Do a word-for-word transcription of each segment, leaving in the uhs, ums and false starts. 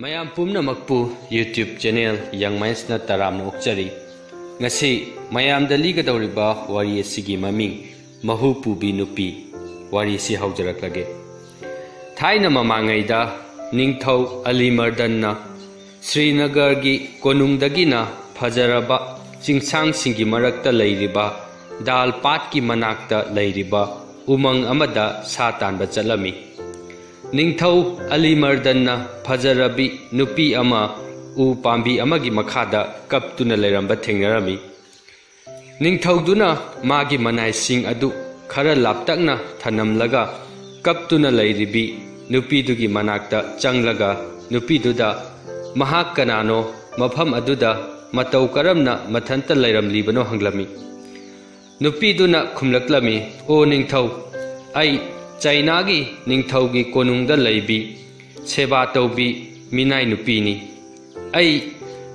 ꯃꯌꯥꯝ ꯄꯨꯝꯅꯃꯛꯄꯨ YouTube channel Young Mindsꯅ ꯇꯔꯥꯝꯅ ꯑꯣꯛꯆꯔꯤ꯫ ꯉꯁꯤ ꯃꯌꯥꯝꯗ ꯂꯤꯒꯗꯧꯔꯤꯕ ꯋꯥꯔꯤ ꯑꯁꯤꯒꯤ ꯃꯃꯤꯡ ꯃꯍꯨ ꯄꯨꯕꯤ ꯅꯨꯄꯤ꯫ ꯋꯥꯔꯤꯁꯤ ꯍꯧꯖꯔꯛꯂꯒꯦ꯫ ꯊꯥꯏꯅ ꯃꯃꯥꯡꯉꯩꯗ ꯅꯤꯡꯊꯧ ꯑꯂꯤ ꯃꯔꯗꯟꯅ ꯁ꯭ꯔꯤꯅꯒꯔꯒꯤ ꯀꯣꯅꯨꯡꯗꯒꯤꯅ ꯐꯖꯔꯕ ꯆꯤꯡꯁꯥꯡꯁꯤꯡꯒꯤ ꯃꯔꯛꯇ ꯂꯩꯔꯤꯕ ꯗꯥꯜ ꯄꯥꯠꯀꯤ ꯃꯅꯥꯛꯇ ꯂꯩꯔꯤꯕ ꯎꯃꯪ ꯑꯃꯗ ꯁꯥ ꯇꯥꯟꯕ ꯆꯠꯂꯝꯃꯤ꯫ ꯅꯤꯡꯊꯧ ꯑꯂꯤ ꯃꯔꯗꯟꯅ ꯐꯖꯔꯕꯤ ꯅꯨꯄꯤ ꯑꯃ ꯎ ꯄꯥꯝꯕꯤ ꯑꯃꯒꯤ ꯃꯈꯥꯗ ꯀꯞꯇꯨꯅ ꯂꯩꯔꯝꯕ ꯊꯦꯡꯅꯔꯝꯃꯤ꯫ ꯅꯤꯡꯊꯧꯗꯨꯅ ꯃꯥꯒꯤ ꯃꯅꯥꯏꯁꯤꯡ ꯑꯗꯨ ꯈꯔ ꯂꯥꯞꯇꯛꯅ ꯊꯅꯝꯂꯒ ꯀꯞꯇꯨꯅ ꯂꯩꯔꯤꯕꯤ ꯅꯨꯄꯤꯗꯨꯒꯤ ꯃꯅꯥꯛꯇ ꯆꯪꯂꯒ ꯅꯨꯄꯤꯗꯨꯗ ꯃꯍꯥꯛ ꯀꯅꯥꯅꯣ, ꯃꯐꯝ ꯑꯗꯨꯗ ꯃꯇꯧ ꯀꯔꯝꯅ ꯃꯊꯟꯇ ꯂꯩꯔꯝꯂꯤꯕꯅꯣ ꯍꯪꯂꯝꯃꯤ꯫ ꯅꯨꯄꯤꯗꯨꯅ ꯈꯨꯝꯂꯛꯂꯝꯃꯤ, "ꯑꯣ ꯅꯤꯡꯊꯧ, ꯑꯩ ꯆꯥꯏꯅꯥꯒꯤ ꯅꯤꯡꯊꯧꯒꯤ ꯀꯣꯅꯨꯡꯗ ꯂꯩꯕꯤ, ꯁꯦꯕꯥ ꯇꯧꯕꯤ ꯃꯤꯅꯥꯏ ꯅꯨꯄꯤꯅꯤ꯫ ꯑꯩ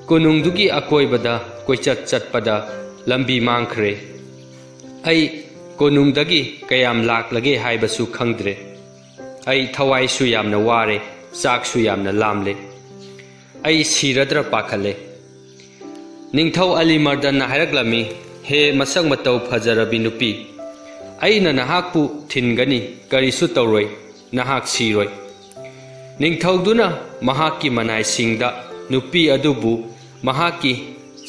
ꯀꯣꯅꯨꯡꯗꯨꯒꯤ ꯑꯀꯣꯏꯕꯗ ꯀꯣꯏꯆꯠ ꯆꯠꯄꯗ ꯂꯝꯕꯤ ꯃꯥꯡꯈ꯭ꯔꯦ꯫ ꯑꯩ ꯀꯣꯅꯨꯡꯗꯒꯤ ꯀꯌꯥꯝ ꯂꯥꯛꯂꯒꯦ ꯍꯥꯏꯕꯁꯨ ꯈꯪꯗ꯭ꯔꯦ꯫ ꯑꯩ ꯊꯋꯥꯏꯁꯨ ꯌꯥꯝꯅ ꯋꯥꯔꯦ, ꯆꯥꯛꯁꯨ ꯌꯥꯝꯅ ꯂꯥꯝꯂꯦ꯫ ꯑꯩ ꯁꯤꯔꯗ꯭ꯔ ꯄꯥꯈꯠꯂꯦ꯫" ꯅꯤꯡꯊꯧ ꯑꯂꯤ ꯃꯔꯗꯟꯅ ꯍꯥꯏꯔꯛꯂꯝꯃꯤ, "ꯍꯦ ꯃꯁꯛ ꯃꯇꯧ ꯐꯖꯔꯕꯤ ꯅꯨꯄꯤ, ꯑꯩꯅ ꯅꯍꯥꯛꯄꯨ ꯊꯤꯟꯒꯅꯤ, ꯀꯔꯤꯁꯨ ꯇꯧꯔꯣꯏ, ꯅꯍꯥꯛ ꯁꯤꯔꯣꯏ꯫" ꯅꯤꯡꯊꯧꯗꯨꯅ ꯃꯍꯥꯛꯀꯤ ꯃꯅꯥꯏꯁꯤꯡꯗ ꯅꯨꯄꯤ ꯑꯗꯨꯕꯨ ꯃꯍꯥꯛꯀꯤ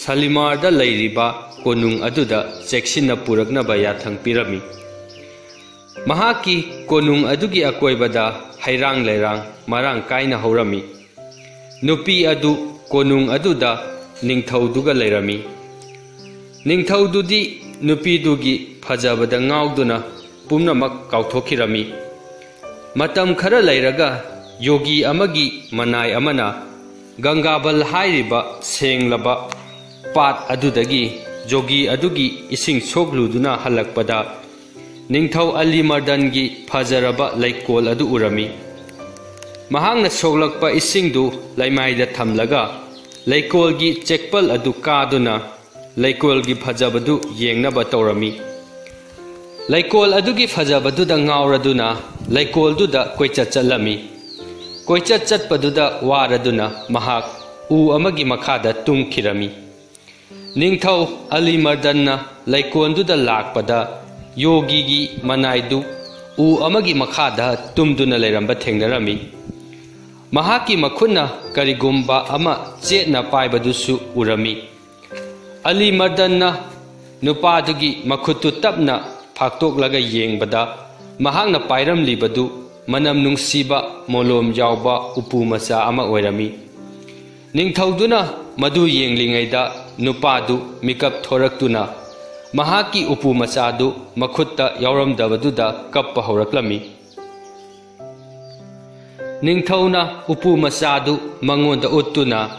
ꯁꯥꯂꯤꯃꯥꯔꯗ ꯂꯩꯔꯤꯕ ꯀꯣꯅꯨꯡ ꯑꯗꯨꯗ ꯆꯦꯛꯁꯤꯟꯅ ꯄꯨꯔꯛꯅꯕ ꯌꯥꯊꯪ ꯄꯤꯔꯝꯃꯤ꯫ ꯃꯍꯥꯛꯀꯤ ꯀꯣꯅꯨꯡ ꯑꯗꯨꯒꯤ ꯑꯀꯣꯏꯕꯗ ꯍꯩꯔꯥꯡ ꯂꯩꯔꯥꯡ ꯃꯔꯥꯡ ꯀꯥꯏꯅ ꯍꯧꯔꯝꯃꯤ꯫ ꯅꯨꯄꯤ ꯑꯗꯨ ꯀꯣꯅꯨꯡ ꯑꯗꯨꯗ ꯅꯤꯡꯊꯧꯗꯨꯒ ꯂꯩꯔꯝꯃꯤ꯫ ꯅꯤꯡꯊꯧꯗꯨꯗꯤ ꯅꯨꯄꯤꯗꯨꯒꯤ ꯐꯖꯕꯗ ꯉꯥꯎꯗꯨꯅ ꯄꯨꯝꯅꯃꯛ ꯀꯥꯎꯊꯣꯛꯈꯤꯔꯝꯃꯤ꯫ ꯃꯇꯝ ꯈꯔ ꯂꯩꯔꯒ ꯌꯣꯒꯤ ꯑꯃꯒꯤ ꯃꯅꯥꯏ ꯑꯃꯅ ꯒꯪꯒꯥꯕꯜ ꯍꯥꯏꯔꯤꯕ ꯁꯦꯡꯂꯕ ꯄꯥꯠ ꯑꯗꯨꯗꯒꯤ ꯌꯣꯒꯤ ꯑꯗꯨꯒꯤ ꯏꯁꯤꯡ ꯁꯣꯛꯂꯨꯗꯨꯅ ꯍꯜꯂꯛꯄꯗ ꯅꯤꯡꯊꯧ ꯑꯂꯤ ꯃꯔꯗꯟꯒꯤ ꯐꯖꯔꯕ ꯂꯩꯀꯣꯜ ꯑꯗꯨ ꯎꯔꯝꯃꯤ꯫ ꯃꯍꯥꯛꯅ ꯁꯣꯛꯂꯛꯄ ꯏꯁꯤꯡꯗꯨ ꯂꯩꯃꯥꯏꯗ ꯊꯝꯂꯒ ꯂꯩꯀꯣꯜꯒꯤ ꯆꯦꯛꯄꯜ ꯑꯗꯨ ꯀꯥꯗꯨꯅ ꯂꯩꯀꯣꯜꯒꯤ ꯐꯖꯕꯗꯨ ꯌꯦꯡꯅꯕ ꯇꯧꯔꯝꯃꯤ꯫ ꯂꯩꯀꯣꯜ ꯑꯗꯨꯒꯤ ꯐꯖꯕꯗꯨꯗ ꯉꯥꯎꯔꯗꯨꯅ ꯂꯩꯀꯣꯜꯗꯨꯗ ꯀꯣꯏꯆꯠ ꯆꯠꯂꯝꯃꯤ꯫ ꯀꯣꯏꯆꯠ ꯆꯠꯄꯗꯨꯗ ꯋꯥꯔꯗꯨꯅ ꯃꯍꯥꯛ ꯎ ꯑꯃꯒꯤ ꯃꯈꯥꯗ ꯇꯨꯝꯈꯤꯔꯝꯃꯤ꯫ ꯅꯤꯡꯊꯧ ꯑꯂꯤꯃꯔꯗꯟꯅ ꯂꯩꯀꯣꯜꯗꯨꯗ ꯂꯥꯛꯄꯗ ꯌꯣꯒꯤꯒꯤ ꯃꯅꯥꯏꯗꯨ ꯎ ꯑꯃꯒꯤ ꯃꯈꯥꯗ ꯇꯨꯝꯗꯨꯅ ꯂꯩꯔꯝꯕ ꯊꯦꯡꯅꯔꯝꯃꯤ꯫ ꯃꯍꯥꯛꯀꯤ ꯃꯈꯨꯠꯅ ꯀꯔꯤꯒꯨꯝꯕ ꯑꯃ ꯆꯦꯠꯅ ꯄꯥꯏꯕꯗꯨꯁꯨ ꯎꯔꯝꯃꯤ꯫ ꯑꯂꯤꯃꯔꯗꯟꯅ ꯅꯨꯄꯥꯗꯨꯒꯤ ꯃꯈꯨꯠꯇꯨ ꯇꯞꯅ ꯐꯥꯛꯇꯣꯛꯂꯒ ꯌꯦꯡꯕꯗ, ꯃꯍꯥꯛꯅ ꯄꯥꯏꯔꯝꯂꯤꯕꯗꯨ ꯃꯅꯝ ꯅꯨꯡꯁꯤꯕ ꯃꯣꯂꯣꯝ ꯌꯥꯎꯕ ꯎꯄꯨ ꯃꯆꯥ ꯑꯃ ꯑꯣꯏꯔꯝꯃꯤ꯫ ꯅꯤꯡꯊꯧꯗꯨꯅ ꯃꯗꯨ ꯌꯦꯡꯂꯤꯉꯩꯗ ꯅꯨꯄꯥꯗꯨ ꯃꯤꯀꯞ ꯊꯣꯔꯛꯇꯨꯅ ꯃꯍꯥꯛꯀꯤ ꯎꯄꯨ ꯃꯆꯥꯗꯨ ꯃꯈꯨꯠꯇ ꯌꯥꯎꯔꯝꯗꯕꯗꯨꯗ ꯀꯞꯄ ꯍꯧꯔꯛꯂꯝꯃꯤ꯫ ꯅꯤꯡꯊꯧꯅ ꯎꯄꯨ ꯃꯆꯥꯗꯨ ꯃꯉꯣꯟꯗ ꯎꯠꯇꯨꯅ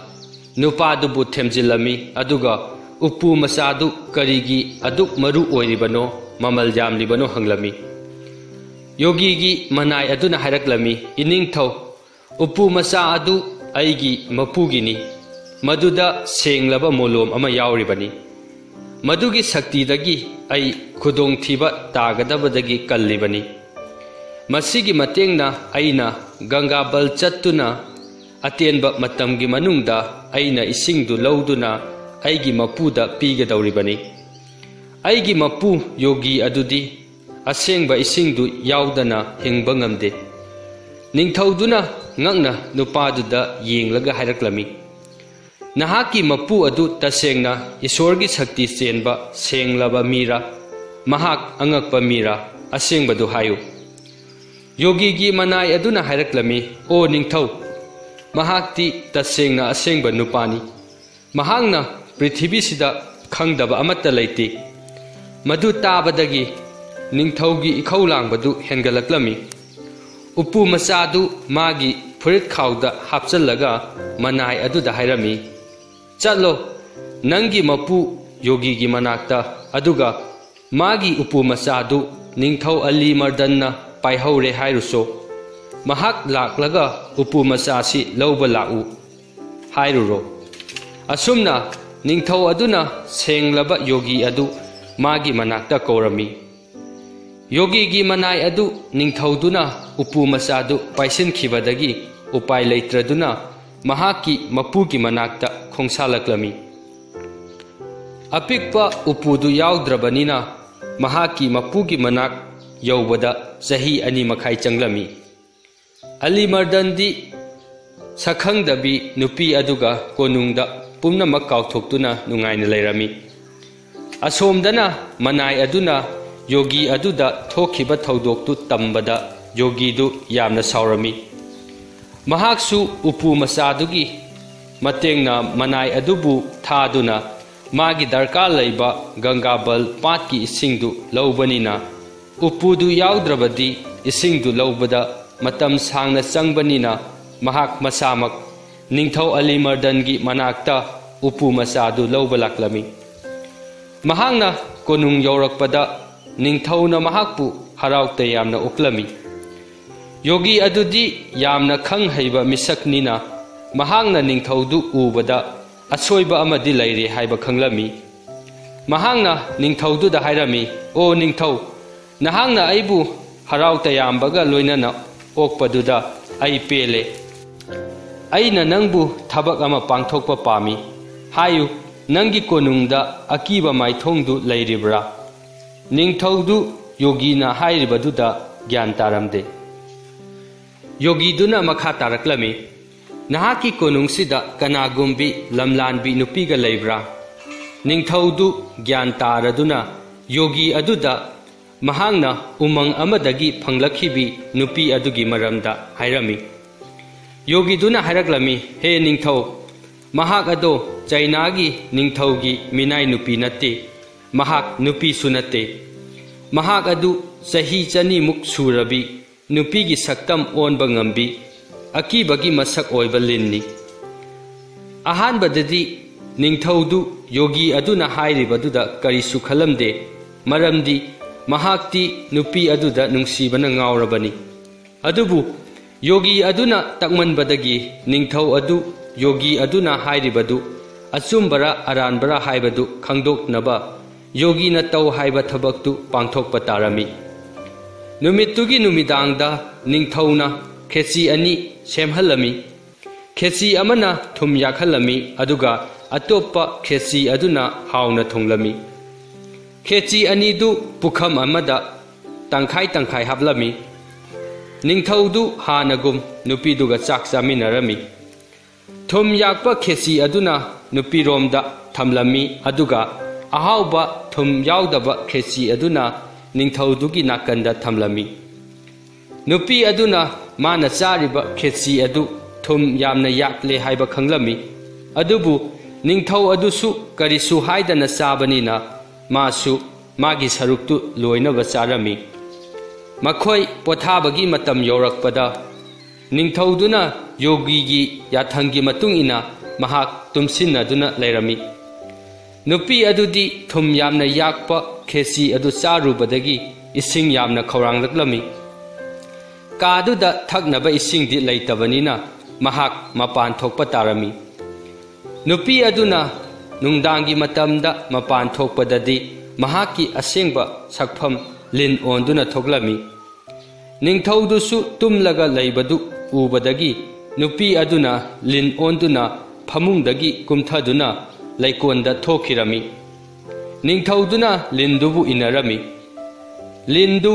ꯅꯨꯄꯥꯗꯨꯕꯨ ꯊꯦꯝꯖꯤꯜꯂꯝꯃꯤ, ꯑꯗꯨꯒ ꯎꯄꯨ ꯃꯆꯥꯗꯨ ꯀꯔꯤꯒꯤ ꯑꯗꯨꯛ ꯃꯔꯨ ꯑꯣꯏꯔꯤꯕꯅꯣ, ꯃꯃꯜ ꯌꯥꯝꯂꯤꯕꯅꯣ ꯍꯪꯂꯝꯃꯤ꯫ ꯌꯣꯒꯤꯒꯤ ꯃꯅꯥꯏ ꯑꯗꯨꯅ ꯍꯥꯏꯔꯛꯂꯝꯃꯤ, "ꯏꯅꯤꯡꯊꯧ, ꯎꯄꯨ ꯃꯆꯥ ꯑꯗꯨ ꯑꯩꯒꯤ ꯃꯄꯨꯒꯤꯅꯤ꯫ ꯃꯗꯨꯗ ꯁꯦꯡꯂꯕ ꯃꯣꯂꯣꯝ ꯑꯃ ꯌꯥꯎꯔꯤꯕꯅꯤ꯫ ꯃꯗꯨꯒꯤ ꯁꯛꯇꯤꯗꯒꯤ ꯑꯩ ꯈꯨꯗꯣꯡꯊꯤꯕ ꯇꯥꯒꯗꯕꯗꯒꯤ ꯀꯜꯂꯤꯕꯅꯤ꯫ ꯃꯁꯤꯒꯤ ꯃꯇꯦꯡꯅ ꯑꯩꯅ ꯒꯪꯒꯥꯕꯜ ꯆꯠꯇꯨꯅ ꯑꯇꯦꯟꯕ ꯃꯇꯝꯒꯤ ꯃꯅꯨꯡꯗ ꯑꯩꯅ ꯏꯁꯤꯡꯗꯨ ꯂꯧꯗꯨꯅ ꯑꯩꯒꯤ ꯃꯄꯨꯗ ꯄꯤꯒꯗꯧꯔꯤꯕꯅꯤ꯫ ꯑꯩꯒꯤ ꯃꯄꯨ ꯌꯣꯒꯤ ꯑꯗꯨꯗꯤ ꯑꯁꯦꯡꯕ ꯏꯁꯤꯡꯗꯨ ꯌꯥꯎꯗꯅ ꯍꯤꯡꯕ ꯉꯝꯗꯦ꯫" ꯅꯤꯡꯊꯧꯗꯨꯅ ꯉꯛꯅ ꯅꯨꯄꯥꯗꯨꯗ ꯌꯦꯡꯂꯒ ꯍꯥꯏꯔꯛꯂꯝꯃꯤ, "ꯅꯍꯥꯛꯀꯤ ꯃꯄꯨ ꯑꯗꯨ ꯇꯁꯦꯡꯅ ꯏꯁꯣꯔꯒꯤ ꯁꯛꯇꯤ ꯆꯦꯟꯕ ꯁꯦꯡꯂꯕ ꯃꯤꯔꯥ? ꯃꯍꯥꯛ ꯑꯉꯛꯄ ꯃꯤꯔꯥ? ꯑꯁꯦꯡꯕꯗꯨ ꯍꯥꯏꯌꯨ꯫" ꯌꯣꯒꯤꯒꯤ ꯃꯅꯥꯏ ꯑꯗꯨꯅ ꯍꯥꯏꯔꯛꯂꯝꯃꯤ, "ꯑꯣ ꯅꯤꯡꯊꯧ, ꯃꯍꯥꯛꯇꯤ ꯇꯁꯦꯡꯅ ꯑꯁꯦꯡꯕ ꯅꯨꯄꯥꯅꯤ꯫ ꯃꯍꯥꯛꯅ ꯄ꯭ꯔꯤꯊꯤꯕꯤꯁꯤꯗ ꯈꯪꯗꯕ ꯑꯃꯠꯇ ꯂꯩꯇꯦ꯫" ꯃꯗꯨ ꯇꯥꯕꯗꯒꯤ ꯅꯤꯡꯊꯧꯒꯤ ꯏꯈꯧ ꯂꯥꯡꯕꯗꯨ ꯍꯦꯟꯒꯠꯂꯛꯂꯝꯃꯤ꯫ ꯎꯄꯨ ꯃꯆꯥꯗꯨ ꯃꯥꯒꯤ ꯐꯨꯔꯤꯠ ꯈꯥꯎꯗ ꯍꯥꯞꯆꯜꯂꯒ ꯃꯅꯥꯏ ꯑꯗꯨꯗ ꯍꯥꯏꯔꯝꯃꯤ, "ꯆꯠꯂꯣ, ꯅꯪꯒꯤ ꯃꯄꯨ ꯌꯣꯒꯤꯒꯤ ꯃꯅꯥꯛꯇ, ꯑꯗꯨꯒ ꯃꯥꯒꯤ ꯎꯄꯨ ꯃꯆꯥꯗꯨ ꯅꯤꯡꯊꯧ ꯑꯂꯤ ꯃꯔꯗꯟꯅ ꯄꯥꯏꯍꯧꯔꯦ ꯍꯥꯏꯔꯨꯁꯣ꯫ ꯃꯍꯥꯛ ꯂꯥꯛꯂꯒ ꯎꯄꯨ ꯃꯆꯥꯁꯤ ꯂꯧꯕ ꯂꯥꯛꯎ ꯍꯥꯏꯔꯨꯔꯣ꯫" ꯑꯁꯨꯝꯅ ꯅꯤꯡꯊꯧ ꯑꯗꯨꯅ ꯁꯦꯡꯂꯕ ꯌꯣꯒꯤ ꯑꯗꯨ ꯃꯥꯒꯤ ꯃꯅꯥꯛꯇ ꯀꯧꯔꯝꯃꯤ꯫ ꯌꯣꯒꯤꯒꯤ ꯃꯅꯥꯏ ꯑꯗꯨ ꯅꯤꯡꯊꯧꯗꯨꯅ ꯎꯄꯨ ꯃꯆꯥꯗꯨ ꯄꯥꯏꯁꯤꯟꯈꯤꯕꯗꯒꯤ ꯎꯄꯥꯏ ꯂꯩꯇ꯭ꯔꯗꯨꯅ ꯃꯍꯥꯛꯀꯤ ꯃꯄꯨꯒꯤ ꯃꯅꯥꯛꯇ ꯈꯣꯡꯁꯥꯜꯂꯛꯂꯝꯃꯤ꯫ ꯑꯄꯤꯛꯄ ꯎꯄꯨꯗꯨ ꯌꯥꯎꯗ꯭ꯔꯕꯅꯤꯅ ꯃꯍꯥꯛꯀꯤ ꯃꯄꯨꯒꯤ ꯃꯅꯥꯛ ꯌꯧꯕꯗ ꯆꯍꯤ ꯑꯅꯤ ꯃꯈꯥꯏ ꯆꯪꯂꯝꯃꯤ꯫ ꯑꯂꯤ ꯃꯔꯗꯟꯗꯤ ꯁꯛꯈꯪꯗꯕꯤ ꯅꯨꯄꯤ ꯑꯗꯨꯒ ꯀꯣꯅꯨꯡꯗ ꯄꯨꯝꯅꯃꯛ ꯀꯥꯎꯊꯣꯛꯇꯨꯅ ꯅꯨꯡꯉꯥꯏꯅ ꯂꯩꯔꯝꯃꯤ꯫ ꯑꯁꯣꯝꯗꯅ ꯃꯅꯥꯏ ꯑꯗꯨꯅ ꯌꯣꯒꯤ ꯑꯗꯨꯗ ꯊꯣꯛꯈꯤꯕ ꯊꯧꯗꯣꯛꯇꯨ ꯇꯝꯕꯗ ꯌꯣꯒꯤꯗꯨ ꯌꯥꯝꯅ ꯁꯥꯎꯔꯝꯃꯤ꯫ ꯃꯍꯥꯛꯁꯨ ꯎꯄꯨ ꯃꯆꯥꯗꯨꯒꯤ ꯃꯇꯦꯡꯅ ꯃꯅꯥꯏ ꯑꯗꯨꯕꯨ ꯊꯥꯗꯨꯅ ꯃꯥꯒꯤ ꯗꯔꯀꯥꯔ ꯂꯩꯕ ꯒꯪꯒꯥꯕꯜ ꯄꯥꯠꯀꯤ ꯏꯁꯤꯡꯗꯨ ꯂꯧꯕꯅꯤꯅ, ꯎꯄꯨꯗꯨ ꯌꯥꯎꯗ꯭ꯔꯕꯗꯤ ꯏꯁꯤꯡꯗꯨ ꯂꯧꯕꯗ ꯃꯇꯝ ꯁꯥꯡꯅ ꯆꯪꯕꯅꯤꯅ, ꯃꯍꯥꯛ ꯃꯁꯥꯃꯛ ꯅꯤꯡꯊꯧ ꯑꯂꯤ ꯃꯔꯗꯟꯒꯤ ꯃꯅꯥꯛꯇ ꯎꯄꯨ ꯃꯆꯥꯗꯨ ꯂꯧꯕ ꯂꯥꯛꯂꯝꯃꯤ꯫ ꯃꯍꯥꯛꯅ ꯀꯣꯅꯨꯡ ꯌꯧꯔꯛꯄꯗ ꯅꯤꯡꯊꯧꯅ ꯃꯍꯥꯛꯄꯨ ꯍꯔꯥꯎ ꯇꯌꯥꯝꯅ ꯑꯣꯛꯂꯝꯃꯤ꯫ ꯌꯣꯒꯤ ꯑꯗꯨꯗꯤ ꯌꯥꯝꯅ ꯈꯪ ꯍꯩꯕ ꯃꯤꯁꯛꯅꯤꯅ ꯃꯍꯥꯛꯅ ꯅꯤꯡꯊꯧꯗꯨ ꯎꯕꯗ ꯑꯁꯣꯏꯕ ꯑꯃꯗꯤ ꯂꯩꯔꯦ ꯍꯥꯏꯕ ꯈꯪꯂꯝꯃꯤ꯫ ꯃꯍꯥꯛꯅ ꯅꯤꯡꯊꯧꯗꯨꯗ ꯍꯥꯏꯔꯝꯃꯤ, "ꯑꯣ ꯅꯤꯡꯊꯧ, ꯅꯍꯥꯛꯅ ꯑꯩꯕꯨ ꯍꯔꯥꯎ ꯇꯌꯥꯝꯕꯒ ꯂꯣꯏꯅꯅ ꯑꯣꯛꯄꯗꯨꯗ ꯑꯩ ꯄꯦꯜꯂꯦ꯫ ꯑꯩꯅ ꯅꯪꯕꯨ ꯊꯕꯛ ꯑꯃ ꯄꯥꯡꯊꯣꯛꯄ ꯄꯥꯝꯃꯤ꯫ ꯍꯥꯏꯌꯨ, ꯅꯪꯒꯤ ꯀꯣꯅꯨꯡꯗ ꯑꯀꯤꯕ ꯃꯥꯏꯊꯣꯡꯗꯨ ꯂꯩꯔꯤꯕ꯭ꯔꯥ?" ꯅꯤꯡꯊꯧꯗꯨ ꯌꯣꯒꯤꯅ ꯍꯥꯏꯔꯤꯕꯗꯨꯗ ꯒ꯭ꯌꯥꯟ ꯇꯥꯔꯝꯗꯦ꯫ ꯌꯣꯒꯤꯗꯨꯅ ꯃꯈꯥ ꯇꯥꯔꯛꯂꯝꯃꯤ, "ꯅꯍꯥꯛꯀꯤ ꯀꯣꯅꯨꯡꯁꯤꯗ ꯀꯅꯥꯒꯨꯝꯕꯤ ꯂꯝꯂꯥꯟꯕꯤ ꯅꯨꯄꯤꯒ ꯂꯩꯕ꯭ꯔꯥ?" ꯅꯤꯡꯊꯧꯗꯨ ꯒ꯭ꯌꯥꯟ ꯇꯥꯔꯗꯨꯅ ꯌꯣꯒꯤ ꯑꯗꯨꯗ ꯃꯍꯥꯛꯅ ꯎꯃꯪ ꯑꯃꯗꯒꯤ ꯐꯪꯂꯛꯈꯤꯕꯤ ꯅꯨꯄꯤ ꯑꯗꯨꯒꯤ ꯃꯔꯝꯗ ꯍꯥꯏꯔꯝꯃꯤ꯫ ꯌꯣꯒꯤꯗꯨꯅ ꯍꯥꯏꯔꯛꯂꯝꯃꯤ, "ꯍꯦ ꯅꯤꯡꯊꯧ, ꯃꯍꯥꯛ ꯑꯗꯣ ꯆꯩꯅꯥꯒꯤ ꯅꯤꯡꯊꯧꯒꯤ ꯃꯤꯅꯥꯏ ꯅꯨꯄꯤ ꯅꯠꯇꯦ, ꯃꯍꯥꯛ ꯅꯨꯄꯤꯁꯨ ꯅꯠꯇꯦ꯫ ꯃꯍꯥꯛ ꯑꯗꯨ ꯆꯍꯤ ꯆꯅꯤꯃꯨꯛ ꯁꯨꯔꯕꯤ, ꯅꯨꯄꯤꯒꯤ ꯁꯛꯇꯝ ꯑꯣꯟꯕ ꯉꯝꯕꯤ, ꯑꯀꯤꯕꯒꯤ ꯃꯁꯛ ꯑꯣꯏꯕ ꯂꯤꯟꯅꯤ꯫" ꯑꯍꯥꯟꯕꯗꯗꯤ ꯅꯤꯡꯊꯧꯗꯨ ꯌꯣꯒꯤ ꯑꯗꯨꯅ ꯍꯥꯏꯔꯤꯕꯗꯨꯗ ꯀꯔꯤꯁꯨ ꯈꯜꯂꯝꯗꯦ, ꯃꯔꯝꯗꯤ ꯃꯍꯥꯛꯇꯤ ꯅꯨꯄꯤ ꯑꯗꯨꯗ ꯅꯨꯡꯁꯤꯕꯅ ꯉꯥꯎꯔꯕꯅꯤ꯫ ꯑꯗꯨꯕꯨ ꯌꯣꯒꯤ ꯑꯗꯨꯅ ꯇꯛꯃꯟꯕꯗꯒꯤ ꯅꯤꯡꯊꯧ ꯑꯗꯨ ꯌꯣꯒꯤ ꯑꯗꯨꯅ ꯍꯥꯏꯔꯤꯕꯗꯨ ꯑꯆꯨꯝꯕꯔꯥ ꯑꯔꯥꯟꯕꯔꯥ ꯍꯥꯏꯕꯗꯨ ꯈꯪꯗꯣꯛꯅꯕ ꯌꯣꯒꯤꯅ ꯇꯧ ꯍꯥꯏꯕ ꯊꯕꯛꯇꯨ ꯄꯥꯡꯊꯣꯛꯄ ꯇꯥꯔꯝꯃꯤ꯫ ꯅꯨꯃꯤꯠꯇꯨꯒꯤ ꯅꯨꯃꯤꯗꯥꯡꯗ ꯅꯤꯡꯊꯧꯅ ꯈꯦꯆꯤ ꯑꯅꯤ ꯁꯦꯝꯍꯜꯂꯝꯃꯤ꯫ ꯈꯦꯆꯤ ꯑꯃꯅ ꯊꯨꯝ ꯌꯥꯛꯍꯜꯂꯝꯃꯤ, ꯑꯗꯨꯒ ꯑꯇꯣꯞꯄ ꯈꯦꯆꯤ ꯑꯗꯨꯅ ꯍꯥꯎꯅ ꯊꯣꯡꯂꯝꯃꯤ꯫ ꯈꯦꯆꯤ ꯑꯅꯤꯗꯨ ꯄꯨꯈꯝ ꯑꯃꯗ ꯇꯪꯈꯥꯏ ꯇꯪꯈꯥꯏ ꯍꯥꯞꯂꯝꯃꯤ꯫ ꯅꯤꯡꯊꯧꯗꯨ ꯍꯥꯟꯅꯒꯨꯝ ꯅꯨꯄꯤꯗꯨꯒ ꯆꯥꯛ ꯆꯥꯃꯤꯟꯅꯔꯝꯃꯤ꯫ ꯊꯨꯝ ꯌꯥꯛꯄ ꯈꯦꯆꯤ ꯑꯗꯨꯅ ꯅꯨꯄꯤꯔꯣꯝꯗ ꯊꯝꯂꯝꯃꯤ, ꯑꯗꯨꯒ ꯑꯍꯥꯎꯕ ꯊꯨꯝ ꯌꯥꯎꯗꯕ ꯈꯦꯆꯤ ꯑꯗꯨꯅ ꯅꯤꯡꯊꯧꯗꯨꯒꯤ ꯅꯥꯀꯟꯗ ꯊꯝꯂꯝꯃꯤ꯫ ꯅꯨꯄꯤ ꯑꯗꯨꯅ ꯃꯥꯅ ꯆꯥꯔꯤꯕ ꯈꯦꯆꯤ ꯑꯗꯨ ꯊꯨꯝ ꯌꯥꯝꯅ ꯌꯥꯛꯂꯦ ꯍꯥꯏꯕ ꯈꯪꯂꯝꯃꯤ꯫ ꯑꯗꯨꯕꯨ ꯅꯤꯡꯊꯧ ꯑꯗꯨꯁꯨ ꯀꯔꯤꯁꯨ ꯍꯥꯏꯗꯅ ꯆꯥꯕꯅꯤꯅ, ꯃꯥꯁꯨ ꯃꯥꯒꯤ ꯁꯔꯨꯛꯇꯨ ꯂꯣꯏꯅꯕ ꯆꯥꯔꯝꯃꯤ꯫ ꯃꯈꯣꯏ ꯄꯣꯊꯥꯕꯒꯤ ꯃꯇꯝ ꯌꯧꯔꯛꯄꯗ, ꯅꯤꯡꯊꯧꯗꯨꯅ ꯌꯣꯒꯤꯒꯤ ꯌꯥꯊꯪꯒꯤ ꯃꯇꯨꯡ ꯏꯟꯅ ꯃꯍꯥꯛ ꯇꯨꯝꯁꯤꯟꯅꯗꯨꯅ ꯂꯩꯔꯝꯃꯤ꯫ ꯅꯨꯄꯤ ꯑꯗꯨꯗꯤ ꯊꯨꯝ ꯌꯥꯝꯅ ꯌꯥꯛꯄ ꯈꯦꯆꯤ ꯑꯗꯨ ꯆꯥꯔꯨꯕꯗꯒꯤ ꯏꯁꯤꯡ ꯌꯥꯝꯅ ꯈꯧꯔꯥꯡꯂꯛꯂꯝꯃꯤ꯫ ꯀꯥꯗꯨꯗ ꯊꯛꯅꯕ ꯏꯁꯤꯡꯗꯤ ꯂꯩꯇꯕꯅꯤꯅ, ꯃꯍꯥꯛ ꯃꯄꯥꯟ ꯊꯣꯛꯄ ꯇꯥꯔꯝꯃꯤ꯫ ꯅꯨꯄꯤ ꯑꯗꯨꯅ ꯅꯨꯡꯗꯥꯡꯒꯤ ꯃꯇꯝꯗ ꯃꯄꯥꯟ ꯊꯣꯛꯄꯗꯗꯤ, ꯃꯍꯥꯛꯀꯤ ꯑꯁꯦꯡꯕ ꯁꯛꯐꯝ ꯂꯤꯟ ꯑꯣꯟꯗꯨꯅ ꯊꯣꯛꯂꯝꯃꯤ꯫ ꯅꯤꯡꯊꯧꯗꯨꯁꯨ ꯇꯨꯝꯂꯒ ꯂꯩꯕꯗꯨ ꯎꯕꯗꯒꯤ, ꯅꯨꯄꯤ ꯑꯗꯨꯅ ꯂꯤꯟ ꯑꯣꯟꯗꯨꯅ ꯐꯃꯨꯡꯗꯒꯤ ꯀꯨꯝꯊꯗꯨꯅ ꯂꯩꯀꯣꯟꯗ ꯊꯣꯛꯈꯤꯔꯝꯃꯤ꯫ ꯅꯤꯡꯊꯧꯗꯨꯅ ꯂꯤꯟꯗꯨꯕꯨ ꯏꯟꯅꯔꯝꯃꯤ꯫ ꯂꯤꯟꯗꯨ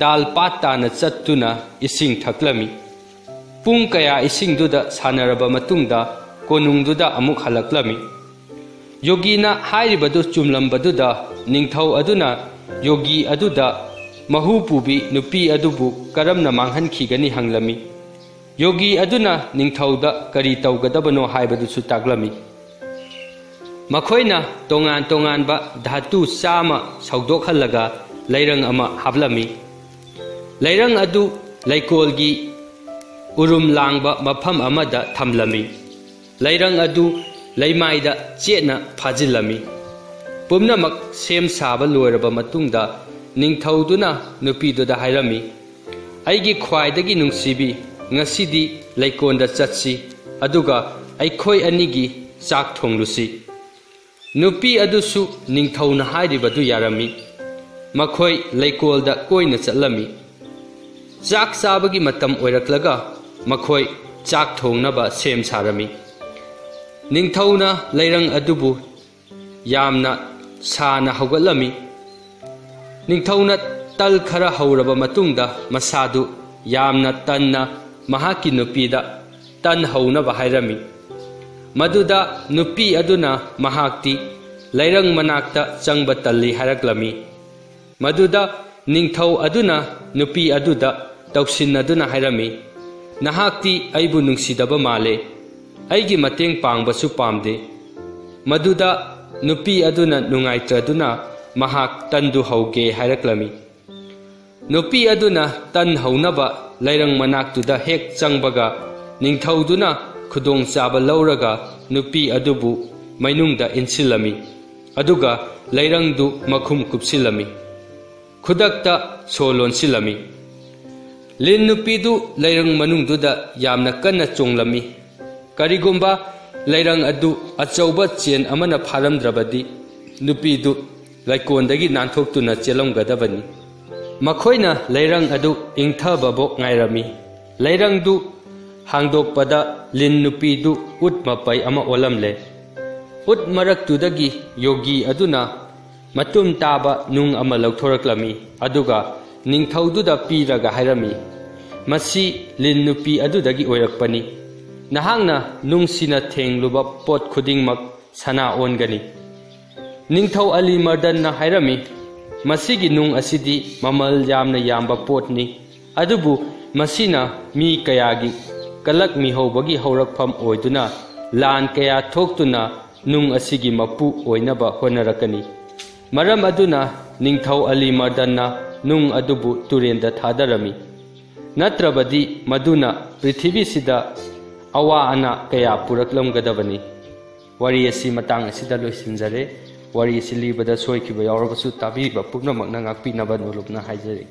ꯗꯥꯜ ꯄꯥꯠ ꯇꯥꯅ ꯆꯠꯇꯨꯅ ꯏꯁꯤꯡ ꯊꯛꯂꯝꯃꯤ꯫ ꯄꯨꯡ ꯀꯌꯥ ꯏꯁꯤꯡꯗꯨꯗ ꯁꯥꯟꯅꯔꯕ ꯃꯇꯨꯡꯗ, ꯀꯣꯅꯨꯡꯗꯨꯗ ꯑꯃꯨꯛ ꯍꯜꯂꯛꯂꯝꯃꯤ꯫ ꯌꯣꯒꯤꯅ ꯍꯥꯏꯔꯤꯕꯗꯨ ꯆꯨꯝꯂꯝꯕꯗꯨꯗ, ꯅꯤꯡꯊꯧ ꯑꯗꯨꯅ ꯌꯣꯒꯤ ꯑꯗꯨꯗ ꯃꯍꯨ ꯄꯨꯕꯤ ꯅꯨꯄꯤ ꯑꯗꯨꯕꯨ ꯀꯔꯝꯅ ꯃꯥꯡꯍꯟꯈꯤꯒꯅꯤ ꯍꯪꯂꯝꯃꯤ꯫ ꯌꯣꯒꯤ ꯑꯗꯨꯅ ꯅꯤꯡꯊꯧꯗ ꯀꯔꯤ ꯇꯧꯒꯗꯕꯅꯣ ꯍꯥꯏꯕꯗꯨꯁꯨ ꯇꯥꯛꯂꯝꯃꯤ꯫ ꯃꯈꯣꯏꯅ ꯇꯣꯉꯥꯟ ꯇꯣꯉꯥꯟꯕ ꯙꯥꯇꯨ ꯆꯥꯝꯃ ꯁꯧꯗꯣꯛꯍꯜꯂꯒ ꯂꯩꯔꯪ ꯑꯃ ꯍꯥꯞꯂꯝꯃꯤ꯫ ꯂꯩꯔꯪ ꯑꯗꯨ ꯂꯩꯀꯣꯜꯒꯤ ꯎꯔꯨꯝ ꯂꯥꯡꯕ ꯃꯐꯝ ꯑꯃꯗ ꯊꯝꯂꯝꯃꯤ꯫ ꯂꯩꯔꯪ ꯑꯗꯨ ꯂꯩꯃꯥꯏꯗ ꯆꯦꯠꯅ ꯐꯥꯖꯤꯜꯂꯝꯃꯤ꯫ ꯄꯨꯝꯅꯃꯛ ꯁꯦꯝ ꯁꯥꯕ ꯂꯣꯏꯔꯕ ꯃꯇꯨꯡꯗ, ꯅꯤꯡꯊꯧꯗꯨꯅ ꯅꯨꯄꯤꯗꯨꯗ ꯍꯥꯏꯔꯝꯃꯤ, "ꯑꯩꯒꯤ ꯈ꯭ꯋꯥꯏꯗꯒꯤ ꯅꯨꯡꯁꯤꯕꯤ, ꯉꯁꯤꯗꯤ ꯂꯩꯀꯣꯟꯗ ꯆꯠꯁꯤ, ꯑꯗꯨꯒ ꯑꯩꯈꯣꯏ ꯑꯅꯤꯒꯤ ꯆꯥꯛ ꯊꯣꯡꯂꯨꯁꯤ꯫" ꯅꯨꯄꯤ ꯑꯗꯨꯁꯨ ꯅꯤꯡꯊꯧꯅ ꯍꯥꯏꯔꯤꯕꯗꯨ ꯌꯥꯔꯝꯃꯤ꯫ ꯃꯈꯣꯏ ꯂꯩꯀꯣꯜꯗ ꯀꯣꯏꯅ ꯆꯠꯂꯝꯃꯤ꯫ ꯆꯥꯛ ꯆꯥꯕꯒꯤ ꯃꯇꯝ ꯑꯣꯏꯔꯛꯂꯒ, ꯃꯈꯣꯏ ꯆꯥꯛ ꯊꯣꯡꯅꯕ ꯁꯦꯝ ꯁꯥꯔꯝꯃꯤ꯫ ꯅꯤꯡꯊꯧꯅ ꯂꯩꯔꯪ ꯑꯗꯨꯕꯨ ꯌꯥꯝꯅ ꯁꯥꯅ ꯍꯧꯒꯠꯂꯝꯃꯤ꯫ ꯅꯤꯡꯊꯧꯅ ꯇꯜ ꯈꯔ ꯍꯧꯔꯕ ꯃꯇꯨꯡꯗ, ꯃꯁꯥꯗꯨ ꯌꯥꯝꯅ ꯇꯟꯅ ꯃꯍꯥꯛꯀꯤ ꯅꯨꯄꯤꯗ ꯇꯟ ꯍꯧꯅꯕ ꯍꯥꯏꯔꯝꯃꯤ꯫ ꯃꯗꯨꯗ ꯅꯨꯄꯤ ꯑꯗꯨꯅ ꯃꯍꯥꯛꯇꯤ ꯂꯩꯔꯪ ꯃꯅꯥꯛꯇ ꯆꯪꯕ ꯇꯜꯂꯤ ꯍꯥꯏꯔꯛꯂꯝꯃꯤ꯫ ꯃꯗꯨꯗ ꯅꯤꯡꯊꯧ ꯑꯗꯨꯅ ꯅꯨꯄꯤ ꯑꯗꯨꯗ ꯇꯧꯁꯤꯟꯅꯗꯨꯅ ꯍꯥꯏꯔꯝꯃꯤ, "ꯅꯍꯥꯛꯇꯤ ꯑꯩꯕꯨ ꯅꯨꯡꯁꯤꯗꯕ ꯃꯥꯜꯂꯦ, ꯑꯩꯒꯤ ꯃꯇꯦꯡ ꯄꯥꯡꯕꯁꯨ ꯄꯥꯝꯗꯦ"꯫ ꯃꯗꯨꯗ ꯅꯨꯄꯤ ꯑꯗꯨꯅ ꯅꯨꯡꯉꯥꯏꯇ꯭ꯔꯗꯨꯅ ꯃꯍꯥꯛ ꯇꯟꯗꯨ ꯍꯧꯒꯦ ꯍꯥꯏꯔꯛꯂꯝꯃꯤ꯫ ꯅꯨꯄꯤ ꯑꯗꯨꯅ ꯇꯟ ꯍꯧꯅꯕ ꯂꯩꯔꯪ ꯃꯅꯥꯛꯇꯨꯗ ꯍꯦꯛ ꯆꯪꯕꯒ, ꯅꯤꯡꯊꯧꯗꯨꯅ ꯈꯨꯗꯣꯡꯆꯥꯕ ꯂꯧꯔꯒ ꯅꯨꯄꯤ ꯑꯗꯨꯕꯨ ꯃꯩꯅꯨꯡꯗ ꯏꯟꯁꯤꯜꯂꯝꯃꯤ꯫ ꯑꯗꯨꯒ ꯂꯩꯔꯪꯗꯨ ꯃꯈꯨꯝ ꯀꯨꯞꯁꯤꯜꯂꯝꯃꯤ꯫ ꯈꯨꯗꯛꯇ ꯁꯣ ꯂꯣꯟꯁꯤꯜꯂꯝꯃꯤ꯫ ꯂꯤꯟ ꯅꯨꯄꯤꯗꯨ ꯂꯩꯔꯪ ꯃꯅꯨꯡꯗꯨꯗ ꯌꯥꯝꯅ ꯀꯟꯅ ꯆꯣꯡꯂꯝꯃꯤ꯫ ꯀꯔꯤꯒꯨꯝꯕ ꯂꯩꯔꯪ ꯑꯗꯨ ꯑꯆꯧꯕ ꯆꯦꯟ ꯑꯃꯅ ꯐꯥꯔꯝꯗ꯭ꯔꯕꯗꯤ, ꯅꯨꯄꯤꯗꯨ ꯂꯩꯀꯣꯟꯗꯒꯤ ꯅꯥꯟꯊꯣꯛꯇꯨꯅ ꯆꯦꯜꯂꯝꯒꯗꯕꯅꯤ꯫ ꯃꯈꯣꯏꯅ ꯂꯩꯔꯪ ꯑꯗꯨ ꯏꯪꯊꯕꯕꯨ ꯉꯥꯏꯔꯝꯃꯤ꯫ ꯂꯩꯔꯪꯗꯨ ꯍꯥꯡꯗꯣꯛꯄꯗ, ꯂꯤꯟ ꯅꯨꯄꯤꯗꯨ ꯎꯠ ꯃꯄꯩ ꯑꯃ ꯑꯣꯜꯂꯝꯂꯦ꯫ ꯎꯠ ꯃꯔꯛꯇꯨꯗꯒꯤ ꯌꯣꯒꯤ ꯑꯗꯨꯅ ꯃꯇꯨꯝ ꯇꯥꯕ ꯅꯨꯡ ꯑꯃ ꯂꯧꯊꯣꯔꯛꯂꯝꯃꯤ, ꯑꯗꯨꯒ ꯅꯤꯡꯊꯧꯗꯨꯗ ꯄꯤꯔꯒ ꯍꯥꯏꯔꯝꯃꯤ, "ꯃꯁꯤ ꯂꯤꯟ ꯅꯨꯄꯤ ꯑꯗꯨꯗꯒꯤ ꯑꯣꯏꯔꯛꯄꯅꯤ꯫ ꯅꯍꯥꯛꯅ ꯅꯨꯡꯁꯤꯅ ꯊꯦꯡꯂꯨꯕ ꯄꯣꯠ ꯈꯨꯗꯤꯡꯃꯛ ꯁꯅꯥ ꯑꯣꯟꯒꯅꯤ"꯫ ꯅꯤꯡꯊꯧ ꯑꯂꯤ ꯃꯔꯗꯟꯅ ꯍꯥꯏꯔꯝꯃꯤ, "ꯃꯁꯤꯒꯤ ꯅꯨꯡ ꯑꯁꯤꯗꯤ ꯃꯃꯜ ꯌꯥꯝꯅ ꯌꯥꯝꯕ ꯄꯣꯠꯅꯤ, ꯑꯗꯨꯕꯨ ꯃꯁꯤꯅ ꯃꯤ ꯀꯌꯥꯒꯤ ꯀꯂꯛ ꯃꯤꯍꯧꯕꯒꯤ ꯍꯧꯔꯛꯐꯝ ꯑꯣꯏꯗꯨꯅ, ꯂꯥꯟ ꯀꯌꯥ ꯊꯣꯛꯇꯨꯅ ꯅꯨꯡ ꯑꯁꯤꯒꯤ ꯃꯄꯨ ꯑꯣꯏꯅꯕ ꯍꯣꯠꯅꯔꯛꯀꯅꯤ"꯫ ꯃꯔꯝ ꯑꯗꯨꯅ ꯅꯤꯡꯊꯧ ꯑꯂꯤ ꯃꯔꯗꯟꯅ ꯅꯨꯡ ꯑꯗꯨꯕꯨ ꯇꯨꯔꯦꯟꯗ ꯊꯥꯗꯔꯝꯃꯤ꯫ ꯅꯠꯇ꯭ꯔꯕꯗꯤ ꯃꯗꯨꯅ ꯄ꯭ꯔꯤꯊꯤꯕꯤꯁꯤꯗ ꯑꯋꯥ ꯑꯅꯥ ꯀꯌꯥ ꯄꯨꯔꯛꯂꯝꯒꯗꯕꯅꯤ꯫ ꯋꯥꯔꯤ ꯑꯁꯤ ꯃꯇꯥꯡ ꯑꯁꯤꯗ ꯂꯣꯏꯁꯤꯟꯖꯔꯦ꯫ ꯋꯥꯔꯤ ꯑꯁꯤ ꯂꯤꯕꯗ ꯁꯣꯏꯈꯤꯕ ꯌꯥꯎꯔꯕꯁꯨ ꯇꯥꯕꯤꯕ ꯄꯨꯝꯅꯃꯛꯅ ꯉꯥꯛꯄꯤꯅꯕ ꯅꯣꯂꯨꯛꯅ ꯍꯥꯏꯖꯔꯤ꯫